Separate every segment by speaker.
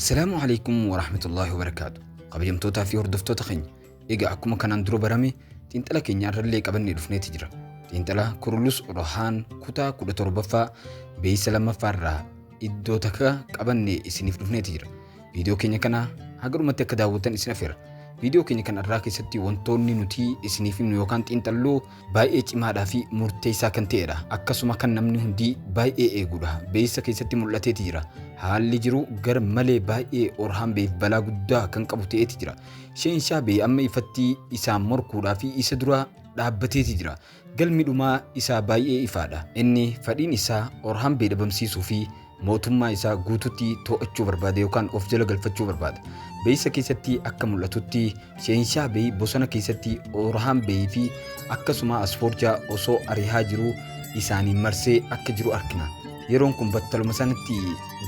Speaker 1: Assalaamu alaikum warahmatullaahi wabarakaatu. Kabajamtootaa fi hordoftoota keenya, egaa akkuma kanaan dura barame xiinxala keenya irrallee qabannee dhufneeti jira. Xiinxala Kurulus Orhaan kutaa 17ffaa beeysa lammaffaa irraa iddoo takka qabannee isiniif dhufneeti jira. Viidiyoo keenya kana haga dhumatti akka daawwattan isin afeera. Viidiyoo keenya kana irraa keessatti wantoonni nuti isiniif himnu yookaan xiinxallu baay'ee cimaadhaa fi murteessaa kan ta'edha. Akkasuma kan namni hundi baay'ee eegudha. Beeysa keessatti mul'ateeti jira. Haalli jiru gar malee baay'ee Orhaan Beeyif balaa guddaa kan qabu ta'eeti jira. Sheenshaa Beey amma ifatti isaan morkuudhaa fi isa dura dhaabbateeti jira. Galmi dhumaa isaa baay'ee ifaadha. Inni fadhiin isaa Orhaan Beey dhabamsiisuu fi mootummaa isaa guututti to'achuu barbaada yookaan of jala galfachuu barbaada. Beeysa keessatti akka mul'atutti Sheenshaa Beey bosona keessatti Orhaan Beey fi akkasuma Asfoorjaa osoo arihaa jiru isaaniin marsee akka jiru argina. Yeroon kun battaluma sanatti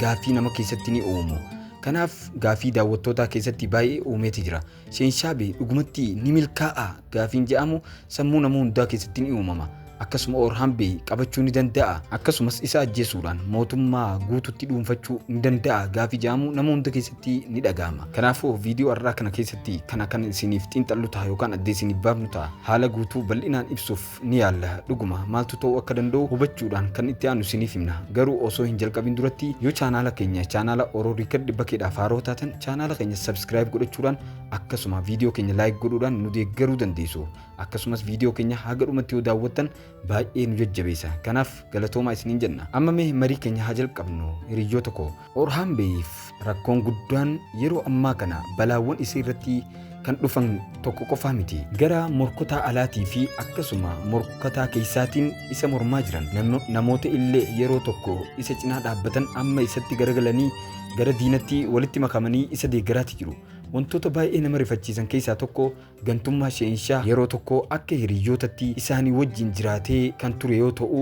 Speaker 1: gaaffii nama keessatti ni uumu. Kanaaf gaaffii daawwattootaa keessatti baay'ee uumeeti jira. Sheenshaa Beey dhugumatti ni milkaa'a gaafiin jedhamu sammuu nama hundaa keessatti ni uumama. Akkasuma Orhaan Beey qabachuu ni danda'a. Akkasumas isa ajjeesuudhaan mootummaa guututti dhuunfachuu ni danda'a gaafii jedhamu nama hunda keessatti ni dhaga'ama. Kanaafuu viidiyoo har'aa kana keessatti kana kan isiniif xiinxallu ta'a yookaan addee isiniif baafnu ta'a. Haala guutuu bal'inaan ibsuuf ni yaalla. Dhuguma maaltu ta'uu akka danda'u hubachuudhaan kan itti aanu isiniif himna. Garuu osoo hin jalqabin duratti yoo chaanaala keenya chaanaala Oro Record Bakkeedhaaf haaroo taatan chaanaala keenya subscribe godhachuudhaan akkasuma viidiyoo keenya like godhuudhaan nu deeggaruu dandeessu. Akkasumas viidiyoo keenya haga dhumatti yoo daawwattan baay'ee nu jajjabeessa. Kanaaf galatoomaa isiniin jenna. Amma mee marii keenya haa jalqabnu hiriyyoota koo. Orhaan Beeyiif rakkoon guddaan yeroo ammaa kana balaawwan isa irratti kan dhufan tokko qofaa miti. Gara morkotaa alaatii fi akkasuma morkataa keessaatiin isa mormaa jiran namoota illee yeroo tokko isa cinaa dhaabbatan amma isatti garagalanii gara diinatti walitti makamanii isa deeggaraati jiru. Wantoota baay'ee nama rifachiisan keessaa tokko gantummaa Sheenshaa yeroo tokko akka hiriyyootatti isaanii wajjin jiraatee kan ture yoo ta'u,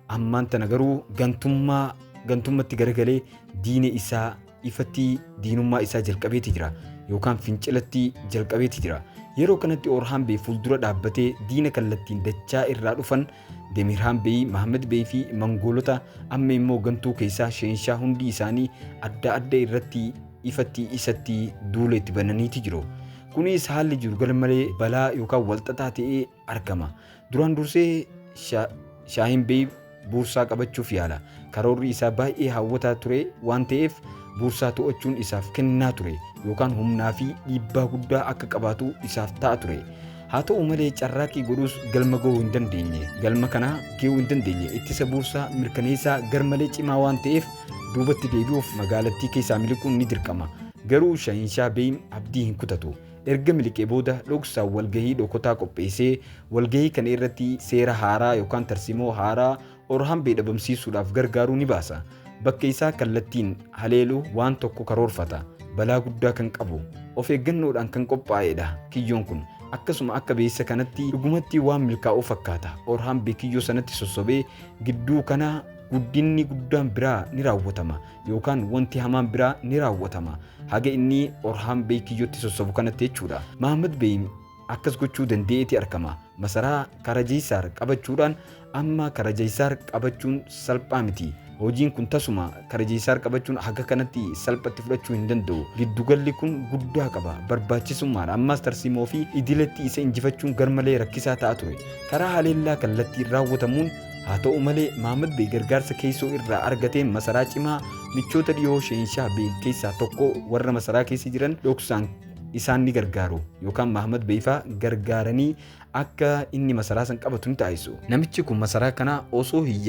Speaker 1: ammaan tana garuu gantummaa gantummatti garagalee diina isaa ifatti diinummaa isaa jalqabeeti jira yookaan fincilatti jalqabeeti jira. Yeroo kanatti Orhaan Bey fuuldura dhaabbatee diina kallattiin dachaa irraa dhufan Demirhaan Bey, Mahamad Bey fi Mangoolota amma immoo gantuu keessaa Sheenshaa hundi isaanii adda adda irratti ifatti isatti duula itti bananiiti jiru. Kunis haalli jiru garmalee balaa yookaan walxaxaa ta'ee argama. Duraan dursee Shaahin Bey Buursaa qabachuuf yaala. Karoorri isaa baay'ee hawwataa ture waan ta'eef Buursaa to'achuun isaaf kennaa ture yookaan humnaa fi dhiibbaa guddaa akka qabaatu isaaf ta'a ture. Haa ta'u malee carraaqqii godhus galma ga'uu hin dandeenye. Galma kana ga'uu hin dandeenye. Ittisa Buursaa mirkaneessaa garmalee cimaa waan ta'eef duubatti deebi'uuf magaalattii keessaa miliquun ni dirqama. Garuu Shahinshaa Beeyim abdii hin kutatu. Erga miliqee booda dhoksaan walgahii dhokotaa qopheessee walgahii kana irratti seera haaraa yookaan tarsiimoo haaraa Orhan Bey dhabamsiisuudhaaf gargaaru ni baasa. Bakka isaa kallattiin haleelu waan tokko karoorfata. Balaa guddaa kan qabu, of eeggannoodhaan kan qophaa'edha kiyyoon kun. Akkasuma akka beeksisa kanatti dhugumatti waan milkaa'u fakkaata. Orhan Bey kiyyoo sanatti sossobee gidduu kana guddinni guddaan biraa ni raawwatama yookaan wanti hamaan biraa ni raawwatama. Haga inni Orhaan Bey kiyyootti sossobu kanatti jechuudha. Mahammad Bey akkas gochuu danda'eeti argama. Masaraa Karajeessaar qabachuudhaan amma Karajeessaar qabachuun salphaa miti. Hojiin kun tasuma Karajeessaar qabachuun haga kanatti salphatti fudhachuu hin danda'u. Giddugalli kun guddaa qaba. Barbaachisummaadha. Ammas tarsiimoo fi idiletti isa injifachuun garmalee rakkisaa ta'a ture. Karaa haleellaa kallattiin raawwatamuun Haa ta'u malee Mahammad Bey gargaarsa keessoo irraa argateen masaraa cimaa michoota dhiyoo Sheenshaah Bey keessaa tokko warra masaraa keessa jiran dhoksaan isaan ni gargaaru yookaan Mahammad Bey faa gargaaranii akka inni masaraa san qabatu ni taasisu. Namichi kun masaraa kana osoo hin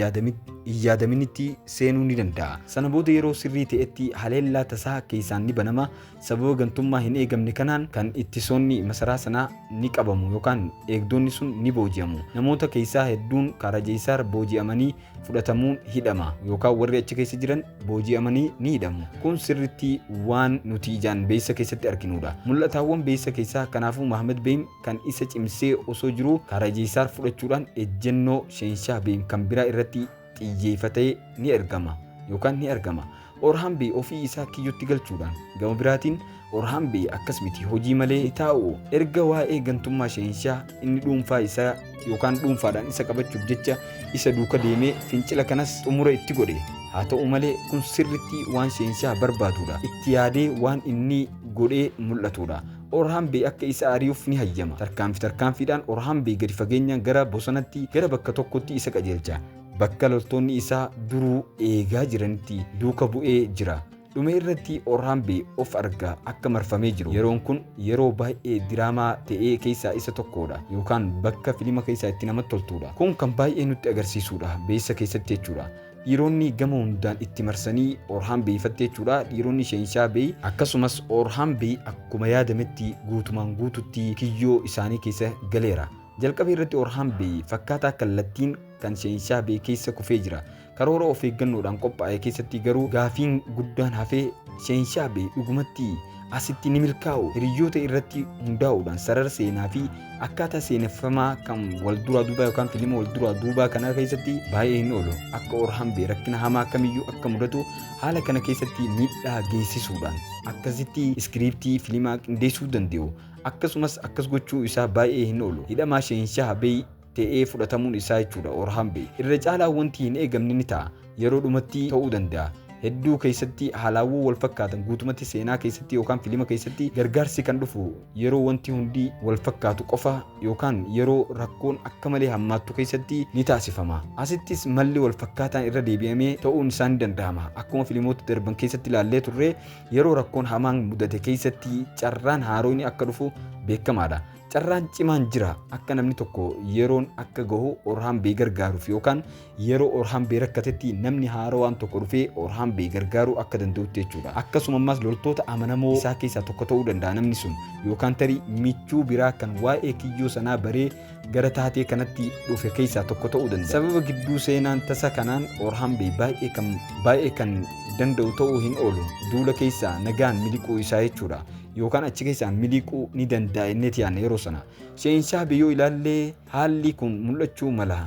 Speaker 1: yaadaminitti seenuu ni danda'a. Sana booda yeroo sirrii ta'etti haleellaa tasaa keessaan ni banama. Sababa gantummaa hin eegamne kanaan kan ittisoonni masaraa sanaa ni qabamu yookaan eegdonni sun ni booji'amu. Namoota keessaa hedduun Kaarajeessaar booji'amanii fudhatamuun hidhama yookaan warri achi keessa jiran booji'amanii ni hidhamu. Kun sirriitti waan nuti ijaan beeksisa keessatti arginudha. Mul'ataawwan beeksisa keessaa kanaafuu Mahammad Beeyim kan isa cimsee osoo jiruu Kaarajeessaar fudhachuudhaan ejjennoo Sheenshaah Beeyim kan biraa irratti xiyyeeffatee ni ergama yookaan ni argama. Orhaan Bey ofii isaa kiyyootti galchuudhaan gama biraatiin Orhaan Bey akkas miti hojii malee ni taa'u. Erga waa'ee gantummaa Sheenshaah inni dhuunfaa isaa yookaan dhuunfaadhaan isa qabachuuf jecha isa duuka deemee fincila kanas xumura itti godhe. Haa ta'u malee kun sirritti waan Sheenshah barbaadudha. Itti yaadee waan inni godhee mul'atudha. Orhaan Bey akka isa ari'uuf ni hayyama. Tarkaanfi tarkaanfiidhaan Orhaan Bey gadi fageenyaan gara bosonatti gara bakka tokkotti isa qajeelcha. Bakka loltoonni isaa duruu eegaa jiranitti duuka bu'ee jira. Dhuma irratti Orhaan Bey of arga akka marfamee jiru. Yeroon kun yeroo baay'ee diraamaa ta'ee keessaa isa tokkodha. Yookaan bakka filima keessaa itti namatti toltudha. Kun kan baay'ee nutti agarsiisudha. Beessa keessatti jechuudha. Dhiironni gama hundaan itti marsanii Orhaan Bey ifatti jechuudha. Dhiironni Sheenshah Bey akkasumas Orhaan Bey akkuma yaadametti guutumaan guututti kiyyoo isaanii keessa galeera. Jalqaba irratti Orhaan Bey fakkaataa kallattiin kan Sheenshah Bey keessa kufee jira. Karoora of eeggannoodhaan qophaa'e keessatti garuu gaafiin guddaan hafee Sheenshah Bey dhugumatti asitti ni milkaa'u. Hiriyoota irratti hundaa'uudhaan sarara seenaa fi akkaataa seeneffamaa kan wal duraa duubaa yookaan filima wal duraa duubaa kana keessatti baay'ee hin oolu. Akka Orhaan Bey rakkina hamaa kamiyyuu akka mudatu haala kana keessatti miidhaa geessisuudhaan akkasitti iskiriiptii filimaa qindeessuu danda'u. Akkasumas akkas gochuu isaa baay'ee hin oolu. Hidhamaa Sheenshah Bey ta'ee fudhatamuun isaa jechuudha Orhaan Bey. Irra caalaa wanti hin eegamne ni ta'a. Yeroo dhumatti ta'uu danda'a. Hedduu keessatti haalaawwan wal fakkaatan guutumatti seenaa keessatti yookaan filima keessatti gargaarsi kan dhufu yeroo wanti hundi wal fakkaatu qofa yookaan yeroo rakkoon akka malee hammaattu keessatti ni taasifama. Asittis malli wal fakkaataan irra deebi'amee ta'uun isaa ni danda'ama. Akkuma filimoota darban keessatti ilaallee turre yeroo rakkoon hamaan mudate keessatti carraan haaroon akka dhufu beekamaadha. Carraan cimaan jira akka namni tokko yeroon akka gahu Orhaan Bey gargaaruuf yookaan yeroo Orhaan Bey rakkatetti namni haaroo waan tokko dhufee Orhaan Bey gargaaruu akka danda'utti jechuudha. Akkasuma ammas loltoota amanamoo isaa keessaa tokko ta'uu danda'a namni sun yookaan tarii michuu biraa kan waa'ee kiyyoo sanaa baree gara taatee kanatti dhufe keessaa tokko ta'uu danda'a. Sababa gidduu seenaan tasa kanaan Orhaan Bey baay'ee kan danda'u ta'uu hin oolu. Duula keessaa nagaan miliquu isaa jechuudha. Yookaan achi keessaa miliquu ni danda'a inneeti yaadna yeroo sana. Sheenshah Bey yoo ilaallee haalli kun mul'achuu mala.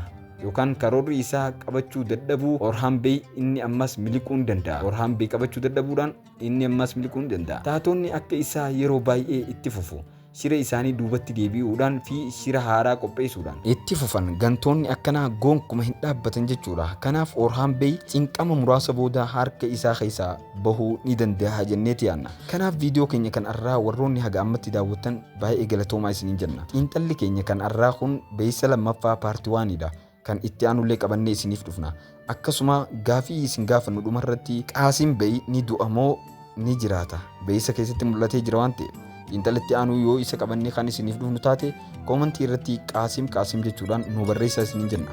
Speaker 1: Yookaan karoorri isaa qabachuu dadhabuu Orhaan Bey inni ammas miliquu ni danda'a. Orhaan Bey qabachuu dadhabuudhaan inni ammas miliquu ni danda'a. Taatonni akka isaa yeroo baay'ee itti fufu. Shira isaanii duubatti deebi'uudhaan fi shira haaraa qopheessuudhaan itti fufan. Gantoonni akkanaa gonkuma hin dhaabbatan jechuudha. Kanaaf Orhaan Bey cinqama muraasa booda harka isaa keessaa bahuu ni danda'a jenneeti yaadna. Kanaaf viidiyoo keenya kan arraa warroonni haga ammatti daawwattan baay'ee galatoomaa isiniin jenna. Xiinxalli keenya kan arraa kun beeksisa lammaffaa paartii waanidha. Kan itti aanullee qabannee isiniif dhufna. Akkasuma gaafii isin gaafannu dhumarratti Qaasim Bey ni du'a moo ni jiraata? Beeksisa keessatti mul'atee jira waan ta'eef. Xiinxala itti aanu yoo isa qabannee kan isiniif dhufnu taate koomantii irratti Qaasim Qaasim jechuudhaan nu barreessaa isiniin jenna.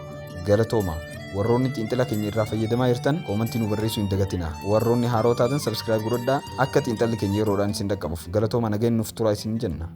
Speaker 1: Galatooma. Warroonni xiinxala keenya irraa fayyadamaa jirtan koomantii nu barreessuu hin dagatina. Warroonni haaroo taatan subscribe godhadhaa akka xiinxalli keenya yeroodhaan isin dhaqqabuuf. Galatooma, nageen nuuf turaa isiniin jenna.